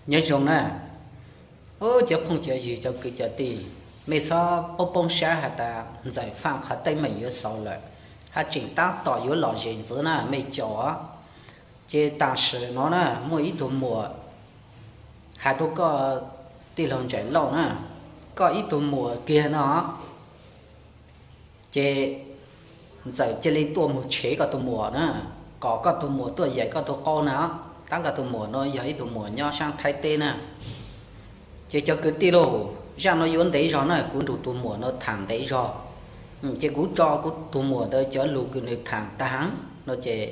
Nyob zoo na, cov phooj cov ywg cov kwv cov tij, mej txhob poob poob sab has tas Ntxawm Faj qhov teeb meem yuav xaus lawm, hab tseem taab tom yuav lom zem ntxiv na mej caum. Ces tam sim no na muaj ib tug muam has rua koj tij laug Ntsaim Lauj na, koj ib tug muam kiag no, ces Ntxawm cia li tuaj moog tshev koj tug muam na, kom koj tug muam tuaj yaim koj tug qau na. Tab koj tug muam no yog ib tug muam nyob saab Thaib teb na. Ces cov kwv tij lauj, zaaj no yuav ntev zog na, kuv nrug tug muam no thaam ntev zog. Ces kuv tso kuv tug muam ntawd cov lug kws nwg thaam taag no ces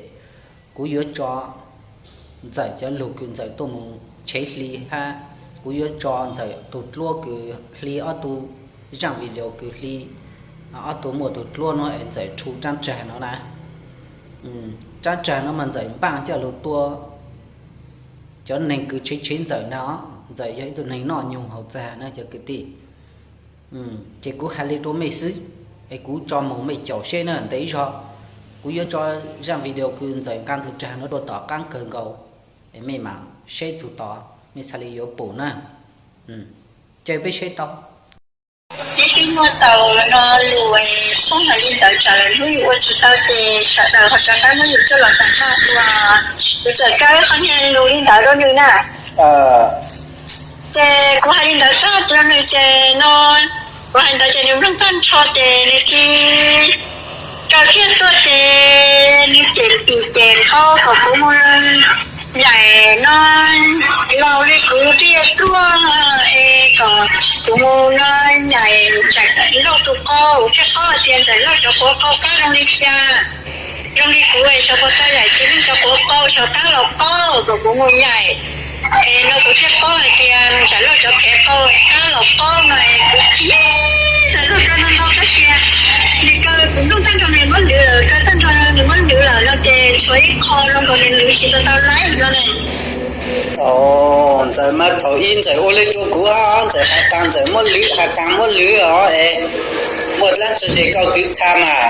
kuv yuav tso Ntxawm cov lug kws Ntxawm tuaj moog tshev hli hab kuv yuav tso Ntxawm tug dluab kws hli ob tug zaaj video kws hli ob tug muaj tug dluab no es Ntxawm rhu raab tsag no na. Raab tsag no mas Ntxawm npaaj coj lug tua cov neeg kws tshev tshev Ntxawm na. Ntxawm yog ib tug neeg noj nyoog haus txag na cov kwv tij. Ces kuv has le rua mej xwb, es kuv tso moog mej caum seb na ntev zog. Kuv yuav tso zaaj video kws Ntxawm nqaa tug tsag no rua tom qaab kawg nkaus, es mej maam seb txug tod mej txhaj le yuav pum na. Caw peb seb tau. Peb twb muaj tau no lug, xoob has le ntawd tsam lwm hnub yus ua tsis tau ces sawv daws ho rov qab muab yus coj los tag haj ua. Kuv txawm kaw qhov niag lus le ntawd rua nws na. Ces kuv has le ntawd tag rua nws ces no, kuv has le ntawd ces nws mloog tag nrho ces nws tsis kaw kiag tuaj ces nws ces pim ces qhov kom kuv mus yaim no, laus le kuv thiaj tuaj es kom kuv mus no yaim Ntxawm Lauj tus qau, thiaj paub hais tias Ntxawm Lauj cov quav qau qab zoo li cas. Zoo li kuv es xyov puas tau yaim txiv neej cov quav qau xyov qab los paub kom kuv mus yaim. Es no kuv thiaj paub hais tias Ntxawm Lauj cov phev qau qab los paub no es kuv tsis, Ntxawm Lauj kaw no no tab sis nws kaw kuv mloog tag nrho nws muab lwv, kaw tag nrho nws muab lwv lawm no ces tshuav ib qho zoo nkaus nws lwv tsis tau tau laib no ne. Ntxawm mas thaum ub Ntxawm ua le rua kuv, Ntxawm has tas Ntxawm muab lwv, has tas muab lwv os es, muaj dlaab tsi ces koj kwv tha mas.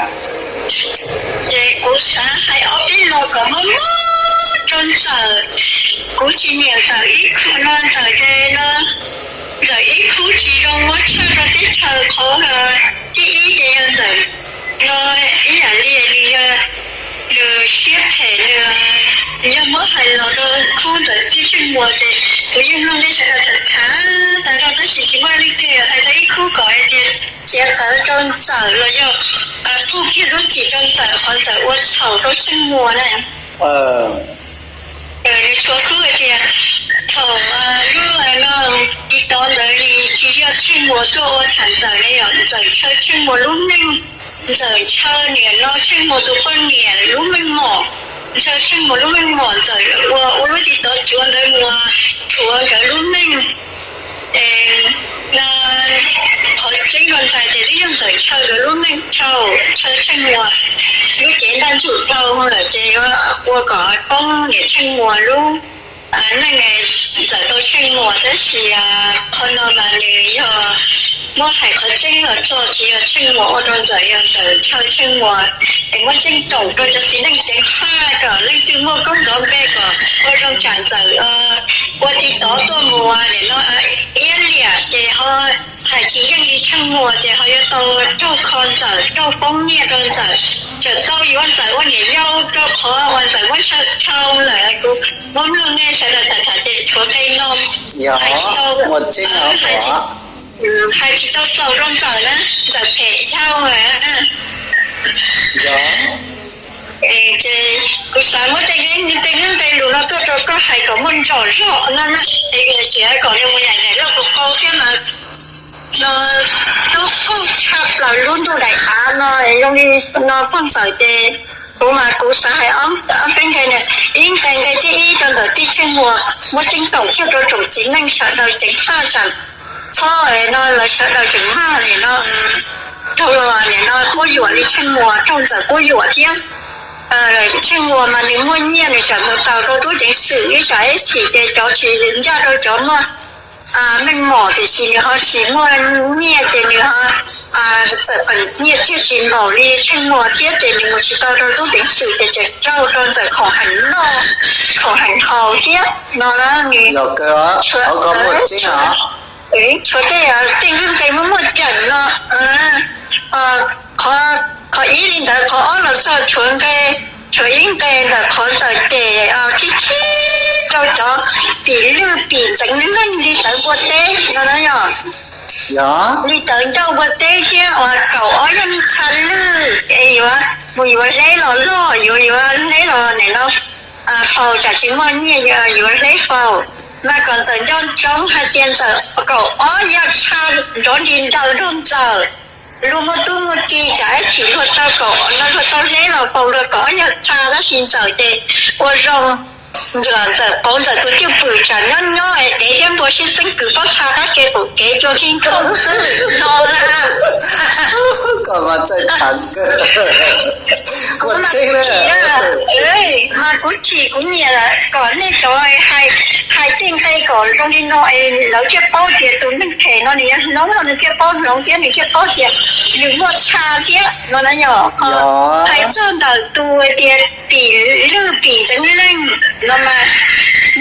Ces kuv xav hais ob peb lo kom mob mob rau Ntxawm. Kuv tsis nyiam Ntxawm ib khub no, Ntxawm ces no, Ntxawm ib khub tsis zoo muab tshaj rau teb chaws qhov, tib ib ces yog Ntxawm no ib yam li nws yog, nws siab phem, nws yog muab hais los rau khub ntawm tij Tsheej Muas ces kuv yeej mloog nej sawv daws tham tham tas zog tab sis tsis muaj leej twg hais tau ib khub kom hais tias txiav tawv rau Ntxawm los yog pub kiag lub txim rau Ntxawm qhov Ntxawm ua txhaum rau Tsheej Muas na. Nws txhua khub hais tias thaum lub no tiv tov ntawd nws tsis yog Tsheej Muas tuaj ua tham Ntxawm ne, yog Ntxawm chaw Tsheej Muas lub neej, Ntxawm chaw niam no Tsheej Muas tus poj niam lub meej mom, chaw Tsheej Muas lub meej mom Ntxawm ua ua lub tiv tov cuav ntawd mus thuav nkawd lub neej. Qhov tseeb los ntawd ces twb yog Ntxawm chaw nkawd lub neej dhau, chaw Tsheej Muas lub cev ntaj ntsug dhau lawm ces ua kom poob niam Tsheej Muas lub neej, Ntxawm tau Tsheej Muas tab sis qhov no mas nws yog muab hais qhov tseeb los txog tsis yog Tsheej Muas ua rau Ntxawm, yog Ntxawm chaw Tsheej Muas es muab tseeb toom rau cov txiv neej ceev faj kom leej twg muaj koob nrov npe kom ua zoo tsam Ntxawm ua tiv tov tuaj mus nim no iab liam ces ho hais tsis yeej li Tsheej Muas ces ho yuav tau raug kho Ntxawm, raug poob nyiaj rau Ntxawm, txawm tau yuav Ntxawm ua niam yau rau qhov uas Ntxawm muab ntshaw dhau lawm. Kuv muab mloog nej sawv daws tham tham ces tshuav qee no hais tsis tau, hais tsis tau txaus rau Ntxawm na, Ntxawm phem dhau lawm. Ces kuv xav muab tej nqe, tej nqe lus no tuaj rau koj hais kom muaj nrom zog no na, es tsis kom nws mus yaim Ntxawm Lauj tus qau thiab mas no tub phooj tshaj plaws lub ntuj daim av no zoo li no poj Ntxawm ces kuv mas kuv xav hais ob peb nqe na. Ib nqe, nqe thib ib rau ntawm tij Tsheej Muas muab tseeb toom coj rau tsoom txiv neej sawv daws ceev faj tsam txhob no lawv sawv daws tseem maj nim no raug nim no quab yuam li Tsheej Muas raug Ntxawm quab yuam thiab. Tsheej Muas mas nws muaj nyiaj nws tseem mus taus rau tub ceev xwm ib tsam ib xim ces cov tsis ncaj rau cov muaj meej mom tiam sis nws ho tsis muaj nyiaj ces nws ho txawm peem nyiaj txiag tsis npaum li Tsheej Muas thiab ces nws mus tsis tau rau tub ceev xwm ces tseem raug rau Ntxawm khoom heev noj khoom heev haus thiab. no na, nws tshuav tej, tej lub npe muaj muaj ceem no. Qhov ib li ntawd, qhov ob los txog tshuav nqe, tshuav ib nqe ntawm qhov Ntxawm cem khib khib rau cov pim lwj pim ntxeev leej li ntawd npua teb no na yog. Li ntawd ncauj npua teb thiab uas kaum ob yog txha lwj es yuav mus yuav hleb los loj, yuav yuav hleb los nim no faus tsam tsis muaj nyiaj yuav hleb faus. Mas kom Ntxawm nco ntsoov hais tias Ntxawm kaum ob yog txha nrov nti ntaws nrog Ntxawm. Luag muaj tub muaj ki tsam ib chim luag tau kaum no luag tau hleb los faus luag kaum ob yog txha, tab sis Ntxawm ces ua zoo, Ntxawm pauv Ntxawm tus cwj pwm tsam nyob nyob es dev thiab npua sib txeeb kws pob txha qab ke pum kev cua ti nthoob xwb no na. Koj mas txawj tham kawg. Kuv mas kuv chim, mas kuv chim kuv nyiam kom nej cov hais tej nqe kom zoo li no es lawv thiaj paub tias tus neeg phem no nws yog hloov no, nws thiaj paub hloov thiab nws thiaj paub tias nws muaj txha thiab no na yog. Hais txog ntawm tus tias pim lwj pim ntxeev leej no mas,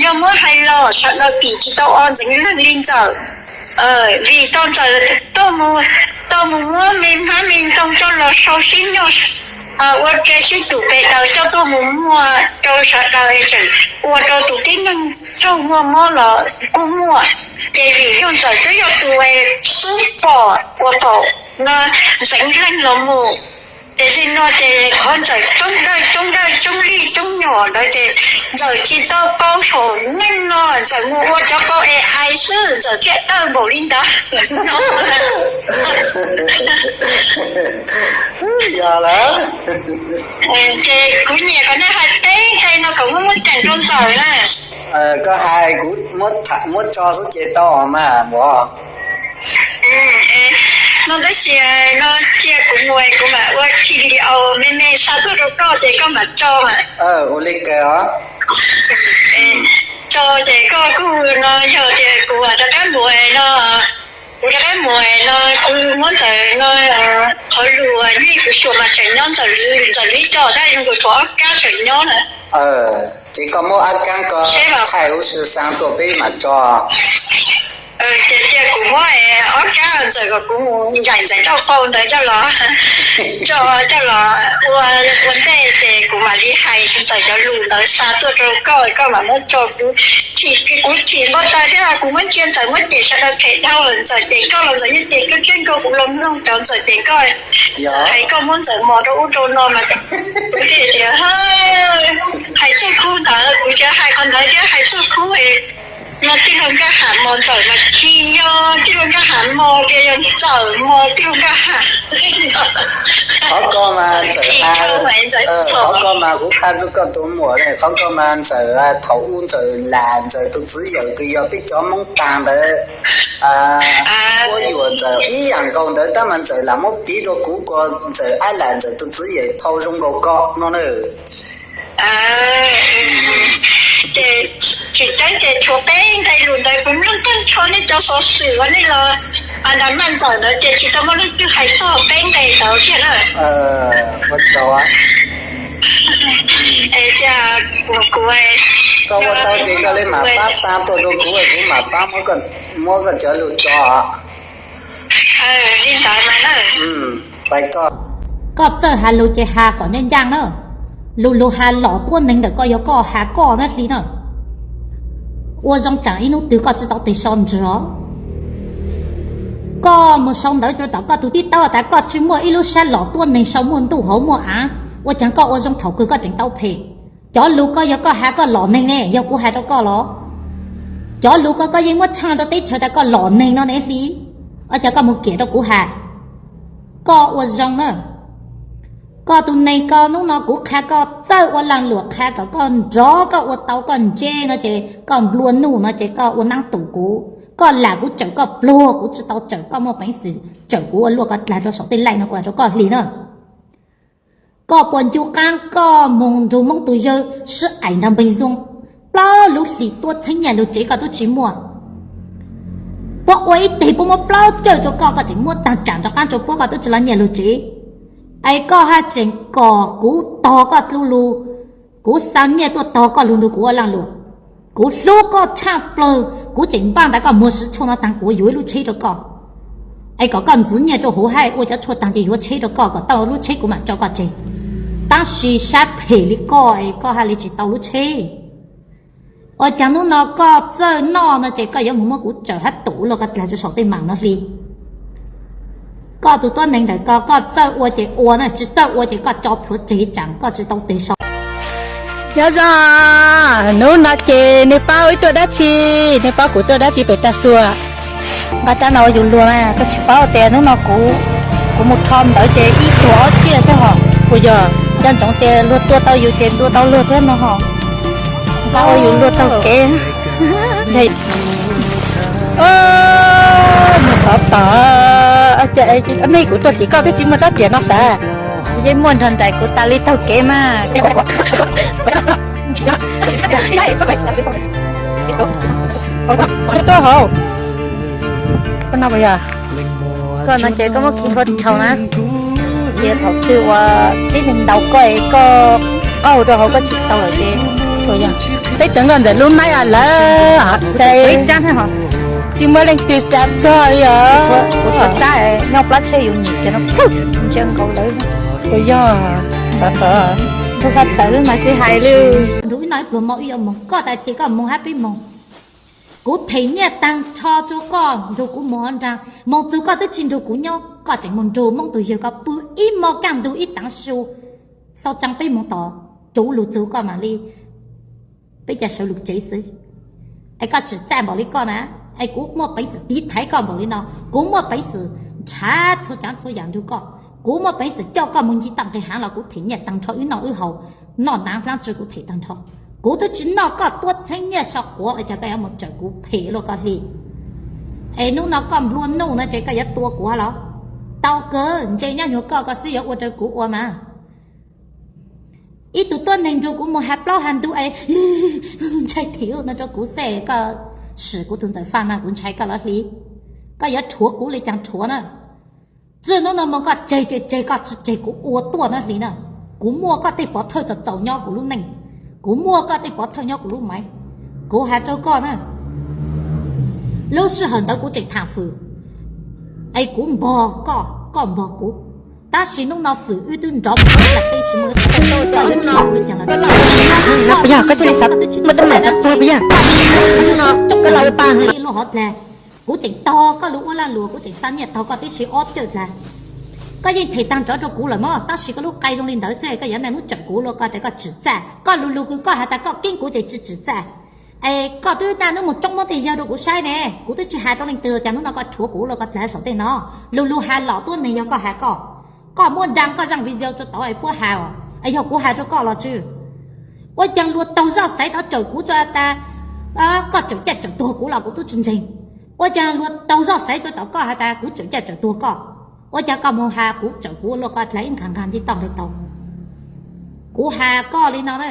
yog muab hais los sawv daws pim tsis tau ua ntxeev leej li Ntxawm. Vim tau Ntxawm tuaj mus, tau mus muab me hmab me ntoo coj los sau sib nyog ua ke sib tus pes daws coj tuaj mus muag rau sawv daws tseem ua rau tus tib neeg raug muaj mob los kuj muaj. Ces vim yog Ntxawm twb yog tus xub pom ua pom no ntxeev leej los mus. Ces li no ces qhov Ntxawm coob dawj coob dawj coob lij coob nyom ntawd ces Ntxawm tsis tau qau saum neej no, Ntxawm mus ua cov qau es ais xwb Ntxawm thiaj dawj npaum li ntawd no. Yog lawm. Ces kuv nyiam kom nej hais peb nqe no kom muab muab ceem rau Ntxawm na. Koj hais kuv muab tso xwb ces tau mas muam. No tab sis no cia kuv mus kuv mam ua video me me xa tuaj rau koj ces koj mam tso mas. Ua li kawg os. Tso ces koj kuj no yog tias kuv rov qab mus no, kuv rov qab mus no, kuv muab Ntxawm no qhov lus nej kuv xyuas mas tseem nyob Ntxawm, Ntxawm lub tso tab sis kuv tshuav ob kab tseem nyob na. Ces koj muab ob kab ko thaij huv si xa tuaj peb mam tso. Ces cia kuv muab ob kab Ntxawm kom kuv mus ncaim Ntxawm coj qau ntawd coj los, coj coj los ua ua ntej ces kuv mam li hais Ntxawm cov lus ntawd xa tuaj rau koj, koj mam muab tso. Kuv chim, kuv chim npau taws thiab kuv muab ntsia Ntxawm muab cem sawv daws phem dhau lawm, Ntxawm cem koj los Ntxawm yeej cem koj thiab, nkaus kuv los mloog cov Ntxawm cem koj, Ntxawm hais koj muab Ntxawm mos rau ub rau no mas kuv thiaj tias hais txuj khub ntawd, kuv thiaj hais qhov ntawd thiab hais txuj khub no tij laug Nkaj Ham mos Ntxawm mas tsis yog tij laug Nkaj Ham mos, tias yog Ntxawm mos tij laug Nkaj Ham. Qhov ko mas Ntxawm, qhov ko mas kuv qha rau koj tus muam, qhov ko mas Ntxawm thaum ub Ntxawm lam Ntxawm tus txiv yawm kws yog peb cov Hmoob taag ntawd, puab yuam Ntxawm ib yam nkaus ntawd tab mas Ntxawm lam muab piv rau kuv ko, Ntxawm ab lam Ntxawm tus txiv yawm thaum zoo nkaus ko no na. Ces tsis ceeb ces tshuav peb nqe lus ntawd kuv mloog tag nrho nej cov xov xwm uas nej los nram Maj Ntxawm ntawd ces tsis tau muaj leej twg hais txog peb nqe ntawd thiab na. Es kuv, koj ua tau ces koj li mam pab xa tuaj rau kuv, kuv mam pab muab koj cov lus tso. Li ntawd mas na. Koj txawj has lus ces has kom ncaj ncaaj na. Lus lus has lom tuab neeg ntawm koj yog koj has koj na Hli na. Ua zoo tsaam ib hnub twg koj tsi tau teg so ntswg os. Koj mus sau ntawv rau tom koj tug tib taub tas koj tsi muaj ib lub sab lom tuab neeg sau muaj ntuj hauv muaj av, ua caag koj ua zoo thaum kawg koj tseem tau phem. Cov lus koj yog koj has koj lom neeg ne, yog kuv has rau koj los? Cov lus koj, koj yeej muab tshaaj rau teb chaws tas koj lom neeg no ne Hli. Ua cas koj mus kiam rau kuv has? Koj ua zoo na. Koj tus neeg koj hnub no kuv qha koj txawj ua laag luam qha kom koj nrov koj ua tau koj ntse no ces koj nplua nuj no ces koj ua naab tum kuv. Koj lam kuv tsawm koj pluag, kuv tsi tau tsawm koj muaj peev xwm tsawm kuv ua luaj koj dlaag rau saum tej laij no kuv has rau koj Hli na. Koj puas ncu qaab koj moog nrug Moob tug yawg sib aim nrug npeeg zoo, plaub lub hlis tuab txheeb nyiaj lug tsev koj tub tsi muaj. Puab ua ib teg puab muab plaub cawj rua koj, koj tseem muab taag tsaam rov qaab rua puab koj tub tsi lug nyiaj lug tsev. Es koj haj tseem kom kuv tog koj lug, kuv xa nyiaj tuaj tog koj lug nrug kuv ua laaj luam. Kuv hlub koj tshaj plaws, kuv tseem npaj ntawd koj muag siv tshuaj no taag kuv yuav ib lub tsheb rau koj. Es kom koj ntxiv nyiaj rau huv hab ua cov tshuaj taag ces yuav tsheb rau koj, kom tau lub tsheb kuv mam tso koj tseg. Tab sis sab phem li koj es koj haj li tsis tau lub tsheb. Ua caag hnub no koj txawj noj no ces koj yuav mus muab kuv tsawm hab tuav luag koj dlaag rua saum tej maam no hli. Koj tus tuab neeg ntawm ko, koj txawj ua ces ua na, tsis txawj ua ces koj tso plhuav tseg tsaam, koj tsis tau teg so. Nyob zoo, hnub no ces nej paub wb tuaj dab tsi, nej paub kuv tuaj dab tsi pem tag xua? Nqa rab no ua yus luag mas, koj tsis paub tias hnub no kuv, kuv mus rho ntawv ces ib tuag ob ciaj xwb hos. Puas yog? Nco ntsoov tias luag tua tau yus ces tua tau luag thiab no hos. Nqa ua yus luag taug kev. Mus tod tod, nej kuv tuaj tim koj twb tsis muaj rab riam no sav. Yeej muaj nrog nraim kuv tas li taug kev mas. Tuaj hauv. Koj no puas yog? Koj no ces koj muab khi npua dhau na. Ces thaum twg uas tib neeg ntaus koj es koj qaug rau hauv koj tsis tau lawm ces, peb cov nkauj ntxawm lub maib lawm, tsis muaj leej twg ras txog li os. Kuv tshuav rab nyob plab tsheb yus nim kiag no, ntsia nkaus lawv. Puas yog? Nrug tawm mas tsis hais li. Nrug ib no ib pluag mo wb yuav moog, koj tas ces koj moog hab peb moog. Kuv them nyiaj taag nrho rua koj nrug kuv moog nraag, moog txug koj twb tsis nrug kuv nyob, koj tseem moog nrug Moob tug yawg ko pw ib mo kaj ntug ib taav su, xau tsaa peb moog tom tsuv lug txug koj mam li peb ca sawv lug tsev xwb. Es koj tsim txaj npaum li koj na, es kuv muaj peev xwm tiv thaiv koj npaum li no, kuv muaj peev xwm nrhav txhua caav txhua yaam nrug koj, kuv muaj peev xwm coj koj moog ncig toj nqis haav los kuv them nyiaj taag nrho wb noj wb haus, noj naav dlaab tsi kuv them taag nrho. Kuv twb tsis noj koj tuab txheeb nyiaj so quav es cas koj yuav mus tsawm kuv phem luaj koj hli. Es hnub no koj nplua nuj no ces koj yuav tua kuv los? Tau kawg, ntse nyob nyuag koj, koj xwb yuav ua rau kuv ua mas. Ib tug tuab neeg nrug kuv mus has plaub has ntug es ntshai thiv no rau kuv xwb, koj sim kuv tus ntxawm faj na kuv ntshai koj los hli. Koj yuav rhuav kuv li caag rhuav na. Txij hnub no moog koj tseg ces tseg, koj tsis tseg kuv ua tuaj na hli na. Kuv muaj koj tej pov thawj txaus txaus nyob kuv lub neej, kuv muaj koj tej pov thawj nyob kuv lub maiv, kuv has rau koj na. Lub sij hawm ntawd kuv tseem thaam fwm, es kuv npog koj, koj npog kuv, tab sis hnub no fwm wb twb nrov mus ib lam teb tsis muaj, koj yuav rhuav kuv li caag los, koj tsis muaj teeb meem xav tuag puas yog? Koj lub hov dlag, kuv tseem tog koj lug ua laj luas, kuv tseem xa nyiaj taug koj tib si ob cawj dlag. Koj yeej them taag nrho rua kuv lawm mog, tab sis koj lub qai zoo li ntawd xwb, koj yuav niaj hnub tsawm kuv luaj koj tas koj tsim txaj, koj lug lug kws koj has tas koj keeb kuv ces tsis tsim txaj. Es koj twb niaj hnub mus tsoob muab tej yawg rau kuv saib ne, kuv twb tsis has rau leej twg, cas hnub no koj rhuav kuv luaj koj dlag saum tej no, lug lug has lom tuab neeg yog koj has koj. Koj muab nraag koj zaaj video rua tod es puab has, es yog kuv has rua koj los tsi? Ua caag luag taug zoj xaiv tod tsawm kuv rua tas koj tsawm caj tsawm tuag kuv los kuv tub tsis ntseeg. Ua caag luag taug zoj xaiv rua tod koj has tas kuv tsawm caj tsawm tuag koj. Ua caag koj moog has kuv tsawm kuv luaj koj dlag ib nqag nqag ncej toj nqe taug. Kuv has koj li no na,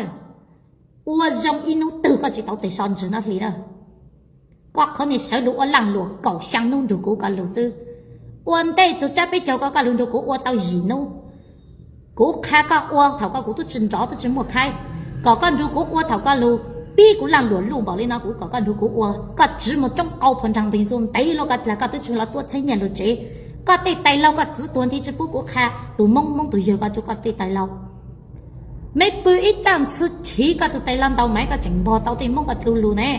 ua zoo ib hnub twg koj tsis tau teg so ntswg no hli na. Koj qhov niag sawv lug ua laj luas kaum xyaa hnub nrug kuv koj lug xwb. Ua ntej txug tsab peb caug ko koj lug nrug kuv ua tau yim hnub. Kuv qha koj ua thaum ko kuv tub tsis nrov tub tsis muaj khaib, kom koj nrug kuv ua thaum koj lug pib kuv laj luas luj npaum li no kuv kom koj nrug kuv ua. Koj tsiv mus tsoob qau phuv nraag npeeg nxu ntev luaj koj dlag, koj tub tsis los tuaj txheeb nyiaj lug tsev. Koj tej tais laug koj txiv tuag nthi tsis pub kuv qha, tus Moob, Moob tus yawg koj rua koj tej tais laug. Meb pw ib txaj ntxhw chiv koj tus tais laug ntaus maiv koj tseem npog tau tej Moob koj dlu lug ne.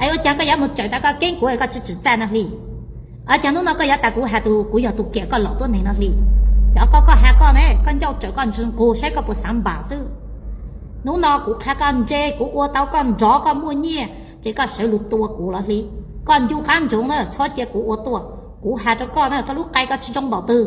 Es ua caag koj yuav mus tsawm tas koj keeb kuv es koj tsis tsim txaj no hli? Ua caag hnub no koj yuav tas kuv has tus kuv yog tus kiam koj lom tuab neeg no hli? Cov koj koj has koj ne, koj ncauj tsawm koj ntswg nqug saib koj puas xav npam xwb. Hnub no kuv qha koj ntse, kuv ua tau koj nrov koj muaj nyiaj ces koj sawv lug tua kuv los hli. Koj ncu qab ntsoov na, txhob cia kuv ua tuaj. Kuv has rua koj na, koj lub qai koj tsis zoo npaum twg,